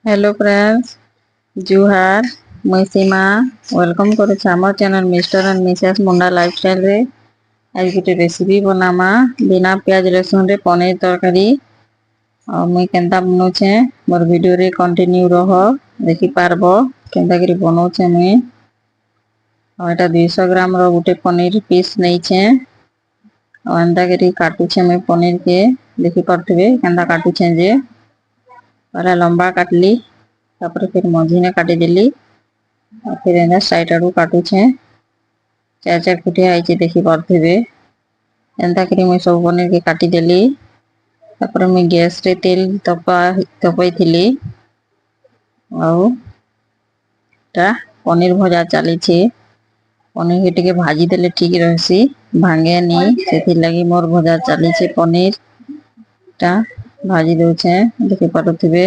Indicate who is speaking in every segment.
Speaker 1: Hello friends, ଜୁହାର। ମୁଇଁ ସୀମା welcome କରୁଛି ଆମର ଚ୍ୟାନେଲ ମିଷ୍ଟର ଆଣ୍ଡ ମିସେସ୍ ମୁଣ୍ଡା ଲାଇଫଷ୍ଟାଇଲରେ। ଆଜି ଗୋଟେ ରେସିପି ବନାମା, ବିନା ପିଆଜ ରସୁଣରେ ପନିର ତରକାରୀ। ଆଉ ମୁଇଁ କେନ୍ତା ବନଉଛେ, ମୋର ଭିଡ଼ିଓରେ କଣ୍ଟିନ୍ୟୁ ରହ, ଦେଖିପାରବ କେନ୍ତା କରି ବନଉଛେ ମୁଇଁ। ଆଉ ଏଇଟା 200 ଗ୍ରାମର ଗୋଟେ ପନିର ପିସ୍ ନେଇଛେ। ଆଉ ଏନ୍ତା କରି କାଟୁଛେ ମୁଇଁ ପନିର କେ। ଦେଖିପାରୁଥିବେ କେନ୍ତା କାଟୁଛେ ଯେ। ପହଲା ଲମ୍ବା କାଟଲି, ତାପରେ ଫିର ମଝିନେ କାଟିଦେଲି ଆଉ ଫିର ଏନ୍ତା ସାଇଡ୍ ଆଡୁ କାଟୁଛେ। ଚାର ଚାର ଫୁଟିଆ ହେଇଛି, ଦେଖିପାରୁଥିବେ। ଏନ୍ତା କରି ମୁଇଁ ସବୁ ପନିର କେ କାଟିଦେଲି। ତାପରେ ମୁଇଁ ଗ୍ୟାସରେ ତେଲ ତପେଇଥିଲି ଆଉ ଟା ପନିର ଭଜା ଚାଲିଛି। ପନିର କେ ଟିକେ ଭାଜି ଦେଲେ ଠିକ ରହେସି, ଭାଙ୍ଗେନି। ସେଥିର୍ଲାଗି ମୋର ଭଜା ଚାଲିଛି, ପନିର ଟା ଭାଜି ଦଉଛେ। ଦେଖି ପାରୁଥିବେ,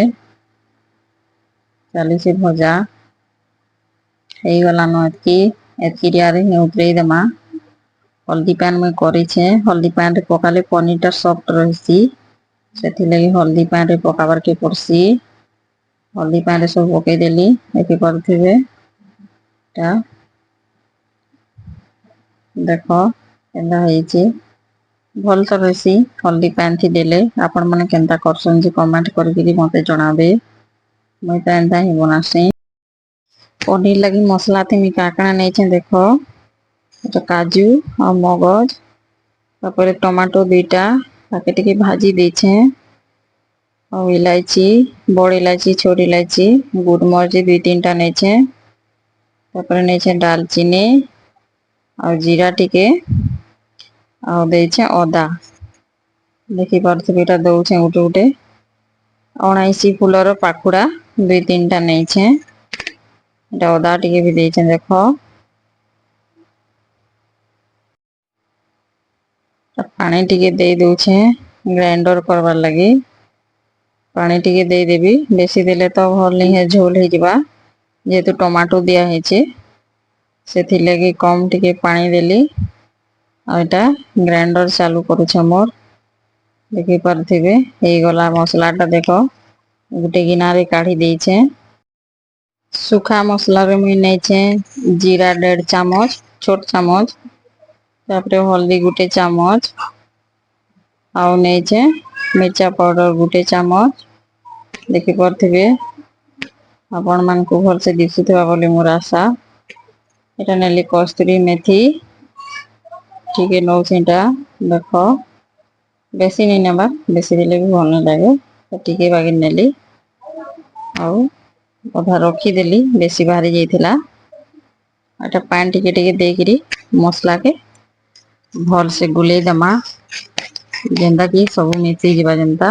Speaker 1: ଚାଲିଛି ଭଜା। ହେଇଗଲାନ ଏତ୍କି। ଏତ୍କି ରେ ହିଁ ଉତରେଇ ଦେମା। ହଳଦୀ ପାନ୍ ମୁଇଁ କରିଛେ। ହଳଦୀ ପାନରେ ପକାଲେ ପନିରଟା ସଫ୍ଟ ରହିସି, ସେଥିଲାଗି ହଳଦୀ ପାନରେ ପକାବାରକେ ପଡସି। ହଳଦୀ ପାନରେ ସବୁ ପକେଇଦେଲି, ଦେଖିପାରୁଥିବେ। ଟା ଦେଖ କେନ୍ତା ହେଇଛି, ଭଲ ତ ରହିସି ହଳଦୀ ପାନ୍ ଥି ଦେଲେ। ଆପଣ ମାନେ କେନ୍ତା କରସନ୍ ଯେ, କମେଣ୍ଟ କରିକିରି ମତେ ଜଣାବେ। ମୁଇଁ ତ ଏନ୍ତା ହିଁ ବନାସି। ପନିର ଲାଗି ମସଲା ଥି ମୁଇଁ କାଣା କାଣା ନେଇଛେ ଦେଖ। ଏଟା କାଜୁ ଆଉ ମଗଜ, ତାପରେ ଟମାଟୋ ଦୁଇଟା, ତାକେ ଟିକେ ଭାଜି ଦେଇଛେ। ଆଉ ଇଲାଇଚି, ବଡ ଇଲାଇଚି, ଛୋଟ ଇଲାଇଚି, ଗୁଲମରିଚ ଦୁଇ ତିନିଟା ନେଇଛେ। ତାପରେ ନେଇଛେ ଡାଲଚିନି ଆଉ ଜିରା ଟିକେ ଆଉ ଦେଇଛେ ଅଦା। ଦେଖିପାରୁଥିବେ, ଏଇଟା ଦଉଛେ ଗୋଟେ ଗୋଟେ। ଅଣାଇଶି ଫୁଲର ପାଖୁଡା ଦୁଇ ତିନିଟା ନେଇଛେ। ଏଟା ଅଦା ଟିକେ ବି ଦେଇଛେ, ଦେଖ। ପାଣି ଟିକେ ଦେଇ ଦଉଛେ ଗ୍ରାଇଣ୍ଡର କରବାର ଲାଗି। ପାଣି ଟିକେ ଦେଇଦେବି, ବେଶୀ ଦେଲେ ତ ଭଲ ନି, ଝୋଲ ହେଇଯିବା। ଯେହେତୁ ଟମାଟୋ ଦିଆ ହେଇଛେ, ସେଥିର୍ଲାଗି କମ ଟିକେ ପାଣି ଦେଲି। ଆଉ ଏଇଟା ଗ୍ରାଇଣ୍ଡର ଚାଲୁ କରୁଛେ ମୋର। ଦେଖି ପାରୁଥିବେ, ହେଇଗଲା ମସଲାଟା। ଦେଖ, ଗୋଟେ ଗିନାରେ କାଢି ଦେଇଛେ। ଶୁଖା ମସଲାରେ ମୁଇଁ ନେଇଛେ ଜିରା 1.5 ଚାମଚ, ଛୋଟ ଚାମଚ। ତାପରେ ହଳଦୀ ଗୋଟେ ଚାମଚ ଆଉ ନେଇଛେ ମିର୍ଚା ପାଉଡର ଗୋଟେ ଚାମଚ। ଦେଖିପାରୁଥିବେ, ଆପଣ ମାନଙ୍କୁ ଭଲସେ ଦିଶୁଥିବା ବୋଲି ମୋର ଆଶା। ଏଟା ନେଲି କସ୍ତୁରୀ ମେଥି ଟିକେ ନଉଛେ ଏଟା। ଦେଖ, ବେଶୀ ନାଇଁ ନେବା, ବେଶୀ ଦେଲେ ବି ଭଲ ନାଇଁ ଲାଗେ। ଟିକେ ବାଗି ନେଲି ଆଉ ଅଧା ରଖିଦେଲି, ବେଶୀ ବାହାରି ଯାଇଥିଲା। ଏଟା ପାଣି ଟିକେ ଟିକେ ଦେଇକିରି ମସଲାକେ ଭଲସେ ଗୁଲେଇ ଦେମା, ଯେନ୍ତା କି ସବୁ ମିଶି ଯିବା ଯେନ୍ତା।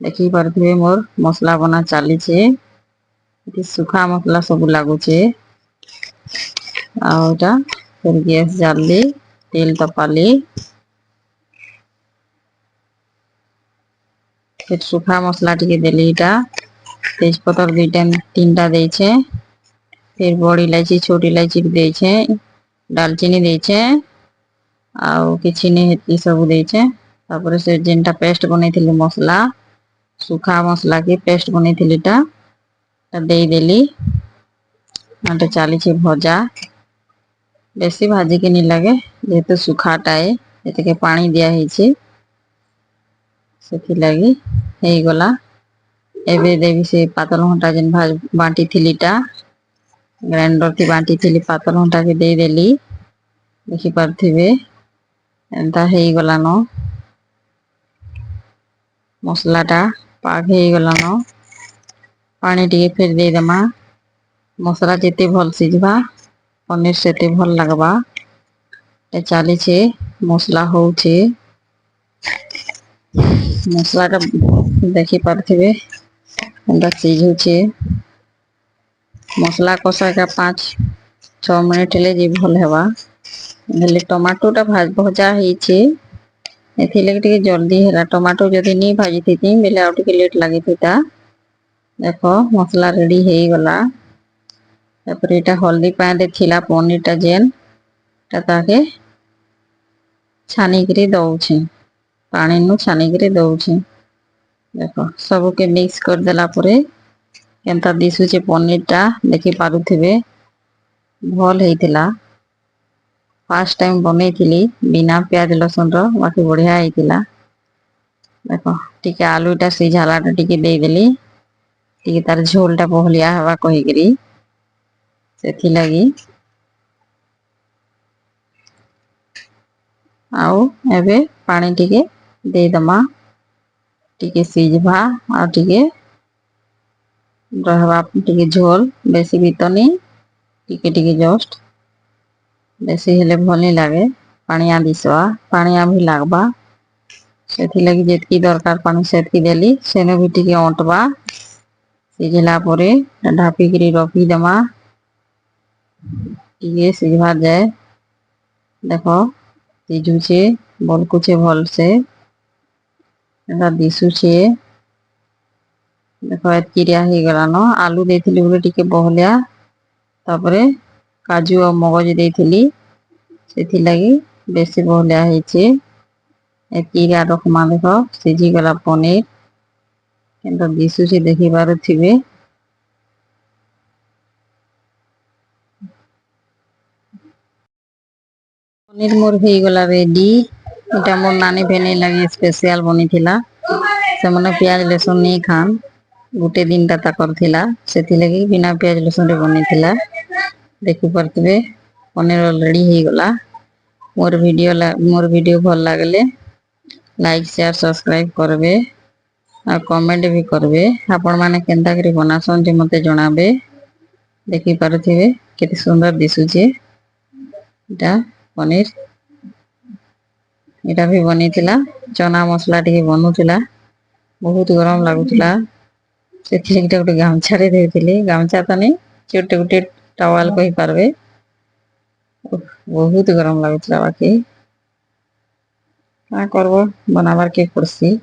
Speaker 1: ଦେଖି ପାରୁଥିବେ, ମୋର ମସଲା ବନା ଚାଲିଛେ। ଏଠି ଶୁଖା ମସଲା ସବୁ ଲାଗୁଛେ। ଆଉ ଏଟା ଫେର ଗ୍ୟାସ ଜାଳିଲି, ତେଲ ତପାଲି, ଫେର ଶୁଖା ମସଲା ଟିକେ ଦେଲି। ଏଇଟା ତେଜପତ୍ର ଦୁଇଟା ତିନିଟା ଦେଇଛେ। ଫେର ବଡ ଇଲାଇଚି, ଛୋଟ ଇଲାଇଚି ବି ଦେଇଛେ, ଡାଲଚିନି ଦେଇଛେ ଆଉ କିଛି ନି, ହେତିକି ସବୁ ଦେଇଛେ। ତାପରେ ସେ ଯେନ୍ଟା ପେଷ୍ଟ ବନେଇଥିଲି, ମସଲା, ଶୁଖା ମସଲା କି ପେଷ୍ଟ ବନେଇଥିଲି, ଟା ଦେଇଦେଲି। ଏଟା ଚାଲିଛି ଭଜା। ବେଶୀ ଭାଜିକି ନି ଲାଗେ, ଯେହେତୁ ଶୁଖାଟାଏ, ଏତିକି ପାଣି ଦିଆ ହେଇଛି, ସେଥିଲାଗି ହେଇଗଲା। ଏବେ ଦେବି ସେ ପାତଲ ଘଣ୍ଟା ଯେନ୍ ବାଣ୍ଟିଥିଲି ଟା, ଗ୍ରାଇଣ୍ଡର ଥି ବାଣ୍ଟିଥିଲି, ପାତଲ ଘଣ୍ଟାକେ ଦେଇଦେଲି। ଦେଖିପାରୁଥିବେ, ଏନ୍ତା ହେଇଗଲାନ। ମସଲାଟା ପାଗ ହେଇଗଲାନ। ପାଣି ଟିକେ ଫେର ଦେଇଦେମା। ମସଲା ଯେତେ ଭଲ ସିଝବା, ପନିର ସେତେ ଭଲ ଲାଗବା। ଏ ଚାଲିଛେ, ମସଲା ହଉଛେ। ମସଲାଟା ଦେଖି ପାରୁଥିବେ, ଏନ୍ତା ସିଝୁଛେ। ମସଲା କଷା ଏକା 5-6 ମିନିଟ୍ ହେଲେ ଯେ ଭଲ ହେବା। ହେଲେ ଟମାଟୋଟା ଭଜା ହେଇଛେ, ଏଥିଲାଗି ଟିକେ ଜଲ୍ଦି ହେଲା। ଟମାଟୋ ଯଦି ନି ଭାଜିଥିତି ବେଲେ ଆଉ ଟିକେ ଲେଟ୍ ଲାଗିଥିତା। ଦେଖ, ମସଲା ରେଡି ହେଇଗଲା। ତାପରେ ଏଇଟା ହଳଦୀ ପାଣିରେ ଥିଲା ପନିରଟା ଯେନ୍ ଟା, ତାକେ ଛାନିକିରି ଦଉଛି, ପାଣିନୁ ଛାନିକିରି ଦଉଛି। ଦେଖ, ସବୁକେ ମିକ୍ସ କରିଦେଲା ପରେ କେନ୍ତା ଦିଶୁଛେ ପନିରଟା, ଦେଖି ପାରୁଥିବେ। ଭଲ ହେଇଥିଲା। ଫାର୍ଷ୍ଟ ଟାଇମ୍ ବନେଇଥିଲି ବିନା ପିଆଜ ରସୁଣର, ବାକି ବଢିଆ ହେଇଥିଲା। ଦେଖ, ଟିକେ ଆଲୁଟା ସିଝାଲାଟା ଟିକେ ଦେଇଦେଲି, ଟିକେ ତାର ଝୋଲଟା ବହଲିଆ ହେବା କହିକିରି, ସେଥିଲାଗି। ଆଉ ଏବେ ପାଣି ଟିକେ ଦେଇଦମା, ଟିକେ ସିଝବା ଆଉ ଟିକେ ରହବା ଟିକେ ଝୋଲ। ବେଶୀ ବି ତ ନି, ଟିକେ ଟିକେ ଜଷ୍ଟ। ବେଶୀ ହେଲେ ଭଲ ନି ଲାଗେ, ପାଣିଆ ଦିଶବା, ପାଣିଆ ବି ଲାଗବା। ସେଥିଲାଗି ଯେତିକି ଦରକାର ପାଣି ସେତିକି ଦେଲି। ସେନୁ ବି ଟିକେ ଅଣ୍ଟବା। ସିଝିଲା ପରେ ଢାପିକିରି ରଖିଦେମା ଟିକେ ସିଝବାର ଯାଏ। ଦେଖ, ସିଝୁଛେ, ବଲକୁଛେ ଭଲସେ, ଏଟା ଦିଶୁଛେ। ଦେଖ, ଏତକିରିଆ ହେଇଗଲାନ। ଆଲୁ ଦେଇଥିଲି ବୋଲି ଟିକେ ବହଲିଆ, ତାପରେ କାଜୁ ଆଉ ମଗଜ ଦେଇଥିଲି, ସେଥିଲାଗି ବେଶୀ ବହଲିଆ ହେଇଛେ। ଏତକିରିଆ ରଖମା। ଦେଖ, ସିଝିଗଲା ପନିର, କେନ୍ତା ଦିଶୁଛେ ଦେଖି ପାରୁଥିବେ। ପନିର ମୋର ହେଇଗଲା ରେଡି। ଏଟା ମୋର ନାନୀ ଭେନେଇ ଲାଗି ସ୍ପେସିଆଲ ବନିଥିଲା। ସେମାନେ ପିଆଜ ରସୁଣ ନେଇ ଖାନ୍। ଗୋଟେ ଦିନଟା ତାକର ଥିଲା, ସେଥିଲାଗି ବିନା ପିଆଜ ରସୁଣରେ ବନେଇଥିଲା। ଦେଖିପାରୁଥିବେ, ପନିର ରେଡି ହେଇଗଲା। ମୋର ଭିଡିଓ ଭଲ ଲାଗିଲେ ଲାଇକ୍, ସେୟାର, ସବସ୍କ୍ରାଇବ କରବେ ଆଉ କମେଣ୍ଟ ବି କରବେ। ଆପଣ ମାନେ କେନ୍ତା କରି ବନାସନ୍ ଯେ ମତେ ଜଣାବେ। ଦେଖି ପାରୁଥିବେ, କେତେ ସୁନ୍ଦର ଦିଶୁଛେ ଏଟା ପନିର। ଏଟା ବି ବନେଇଥିଲା। ଚନା ମସଲା ଟିକେ ବନୁଥିଲା। ବହୁତ ଗରମ ଲାଗୁଥିଲା, ସେଥିଲାଗି ଏଟା ଗୋଟେ ଗାମଛାରେ ଦେଇଥିଲି। ଗାମଛା ତ ନାଇଁ, ଛୋଟ ଗୋଟେ ଟାୱାଲ କହିପାରବେ। ବହୁତ ଗରମ ଲାଗୁଥିଲା, ବାକି କାଁ କରବ, ବନାବାର କେ ପଡସି।